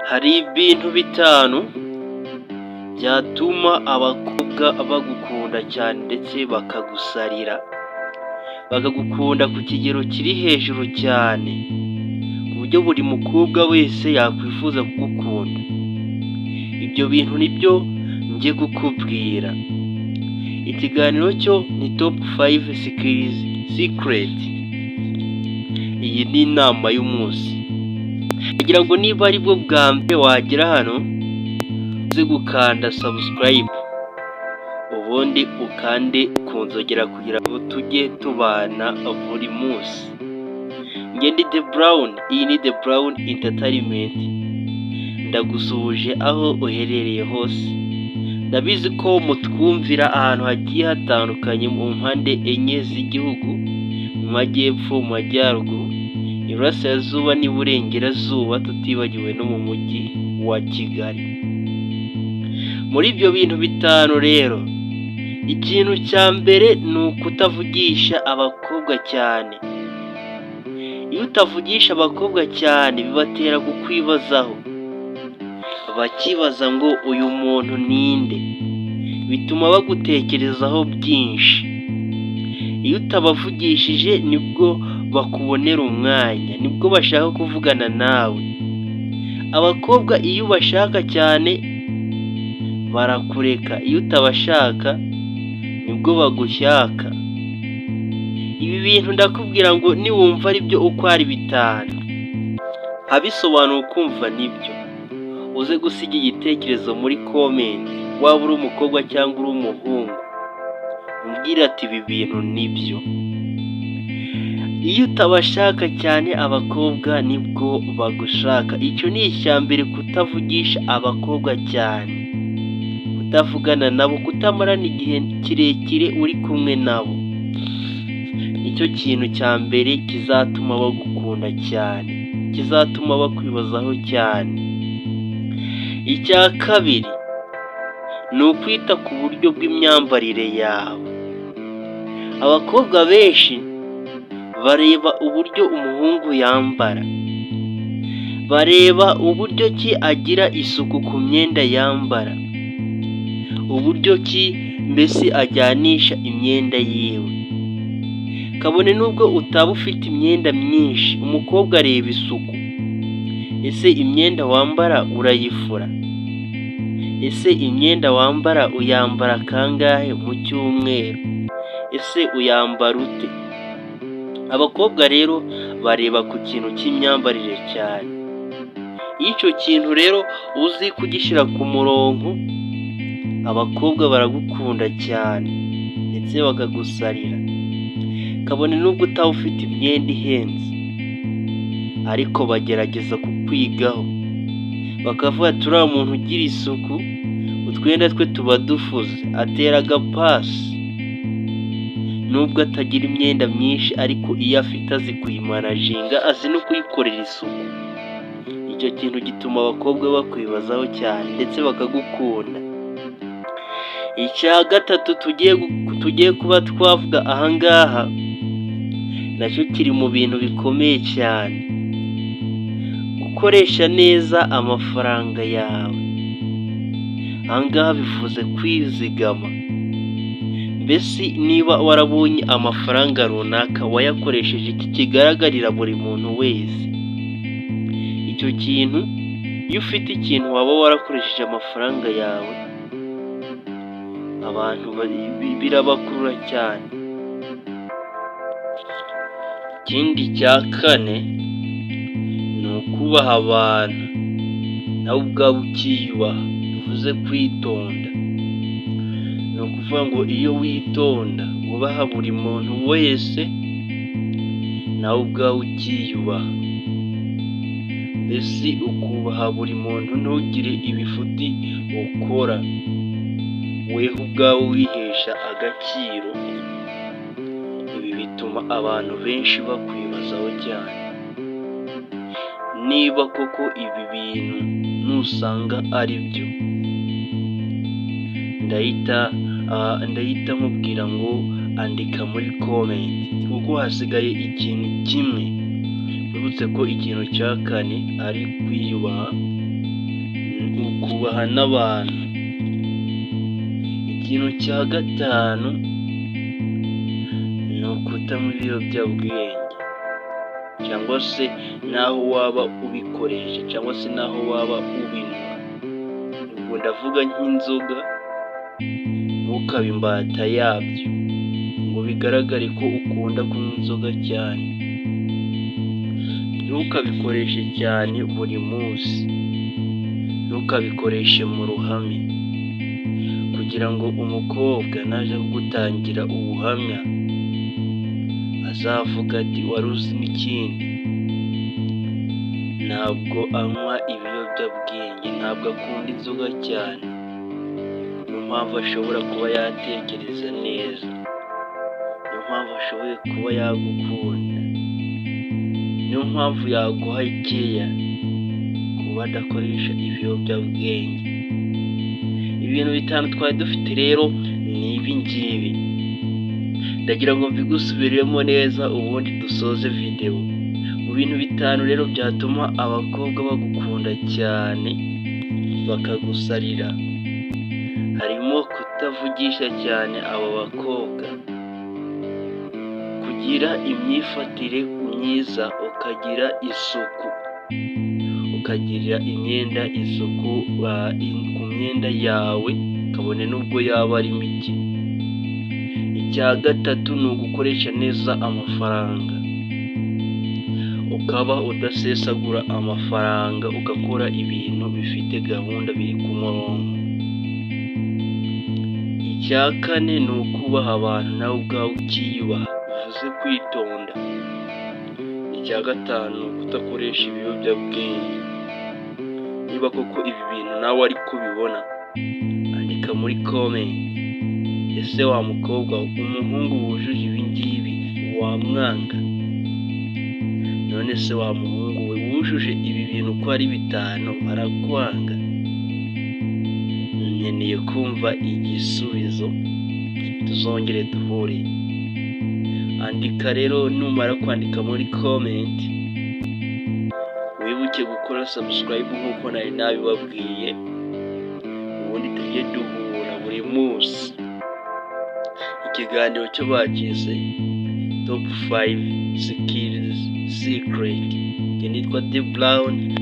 Hari ibintu bitanu byatuma abakobwa bagukunda cyane ndetse bakagusarira, bakagukunda ku kigero kiri hejuru cyane, ku buryo buri mukobwa wese yakwifuza kugukunda. Ibyo bintu nibyo ngiye kukubwira. Ikiganiro cyo ni Top 5 Skills Secret. Iyi ni inama y'umunsi. Kugira ngo niba ari bwo bwa mbere wagera hano, uze gukanda subscribe, ubundi ukande ku nzogera kugira ngo tujye tubana buri munsi. Njye ndi The Brown, iyi ni The Brown Entertainment. Ndagusuhuje aho uherereye hose. Ndabizi ko mutwumvira ahantu hagiye hatandukanye mu mpande enye z'igihugu, mu majyepfo, mu majyaruguru, iburasirazuba n'iburengerazuba, tutibagiwe no mu mujyi wa Kigali. Muri ibyo bintu bitanu rero, ikintu cya mbere ni ukutavugisha abakobwa cyane. Iyo utavugisha abakobwa cyane, bibatera kukwibazaho, bakibaza ngo uyu muntu ninde? Bituma bagutekerezaho byinshi. Iyo utabavugishije nibwo bakubonera umwanya, nibwo bashaka kuvugana nawe. Abakobwa iyo ubashaka cyane barakureka, iyo utabashaka nibwo bagushyaka. Ibi bintu ndakubwira ngo niwumva ari byo uko ari bitanu, abisobanura ukumva nibyo, uze gusiga igitekerezo muri comment, waba uri umukobwa cyangwa uri umuhungu, umbwire ati ibi bintu nibyo. Iyo utabashaka cyane abakobwa nibwo bagushaka. Icyo ni icya mbere, kutavugisha abakobwa cyane, kutavugana nabo, kutamarana igihe kirekire uri kumwe nabo, nicyo kintu cya mbere kizatuma bagukunda cyane, kizatuma bakwibazaho cyane. Icya kabiri ni ukwita ku buryo bw'imyambarire yawe. Abakobwa benshi bareba uburyo umuhungu yambara, bareba uburyo ki agira isuku ku myenda yambara, uburyo ki mbese ajyanisha imyenda yiwe. Kabone n'ubwo utaba ufite imyenda myinshi, umukobwa areba isuku. Ese imyenda wambara urayifura? Ese imyenda wambara uyambara kangahe mu cyumweru? Ese uyambara ute? Abakobwa rero bareba ku kintu cy'imyambarire cyane. Iyo icyo kintu rero uzi kugishyira ku murongo, abakobwa baragukunda cyane ndetse bakagusarira. Kabone n'ubwo utaba ufite imyenda ihenze, ariko bagerageza kukwigaho, bakavuga ati uriya muntu ugira isuku, utwenda twe tuba dufuze, atera agapasi. Nubwo atagira imyenda myinshi ariko iyo afite azi kuyimanaginga, azi no kuyikorera isuku. Icyo kintu gituma abakobwa bakwibazaho cyane ndetse bakagukunda. Icya gatatu tugiye kuba twavuga aha ngaha, nacyo kiri mu bintu bikomeye cyane, gukoresha neza amafaranga yawe. Aha ngaha bivuze kwizigama. Mbese niba warabonye amafaranga runaka, wayakoresheje iki kigaragarira buri muntu wese. Icyo kintu, iyo ufite ikintu waba warakoresheje amafaranga yawe, abantu birabakurura cyane. Ikindi cya kane ni ukubaha abantu, nawe ubwawe ukiyubaha, bivuze kwitonda. Ni ukuvuga ngo iyo witonda, wubaha buri muntu wese, nawe ubwawe ukiyubaha, mbese ukubaha buri muntu, ntugire ibifuti ukora, weho ubwawe wihesha agaciro. Ibi bituma abantu benshi bakwibazaho cyane. Niba koko ibi bintu nusanga ari byo, ndahita nkubwira ngo andika muri comment, kuko hasigaye ikintu kimwe. Wibutse ko ikintu cya kane ari kwiyubaha. Ukubaha n'abantu. Ikintu cya gatanu ni ukutanywa ibiyobyabwenge, cyangwa se n'aho waba ubikoresha, cyangwa se n'aho waba ubinywa. Ubwo ndavuga nk'inzoga, ntukabe imbata yabyo ngo bigaragare ko ukunda kunywa inzoga cyane. Ntukabikoreshe cyane buri munsi, ntukabikoreshe mu ruhame, kugira ngo umukobwa naza kugutangira ubuhamya azavuga ati: "Wari uzi n'ikindi? Ntabwo anywa ibiyobyabwenge, ntabwo akunda inzoga cyane, niyo mpamvu ashobora kuba yatekereza neza, niyo mpamvu ashoboye kuba yagukunda, niyo mpamvu yaguha care, kuba adakoresha ibiyobyabwenge." Ibintu bitanu twari dufite rero ni ibi ngibi. Ndagira ngo mbigusubiremo neza, ubundi dusoze videwo. Mu bintu bitanu rero byatuma abakobwa bagukunda cyane bakagusarira, harimo kutavugisha cyane abo bakobwa, kugira imyifatire myiza, ukagira isuku, ukagirira imyenda isuku ku myenda yawe, kabone n'ubwo yaba ari mike. Icya gatatu ni ugukoresha neza amafaranga, ukaba udasesagura amafaranga, ugakora ibintu bifite gahunda, biri ku murongo. Icya kane ni ukubaha abantu, nawe ubwawe ukiyubaha, bivuze kwitonda. Icya gatanu ni ukudakoresha ibiyobyabwenge. Niba koko ibi bintu nawe ariko ubibona, andika muri comment. Ese wa mukobwa, umuhungu wujuje ibi ngibi wamwanga? None se wa muhungu we, wujuje ibi bintu uko ari bitanu barakwanga? Nkeneye kumva igisubizo, tuzongere duhure. Andika rero, numara kwandika muri comment, wibuke gukora subscribe nk'uko nari nabibabwiye, ubundi tujye duhura buri munsi. Ikiganiro cyo bakize Top 5 Skills Secret. Njye nitwa The Brown.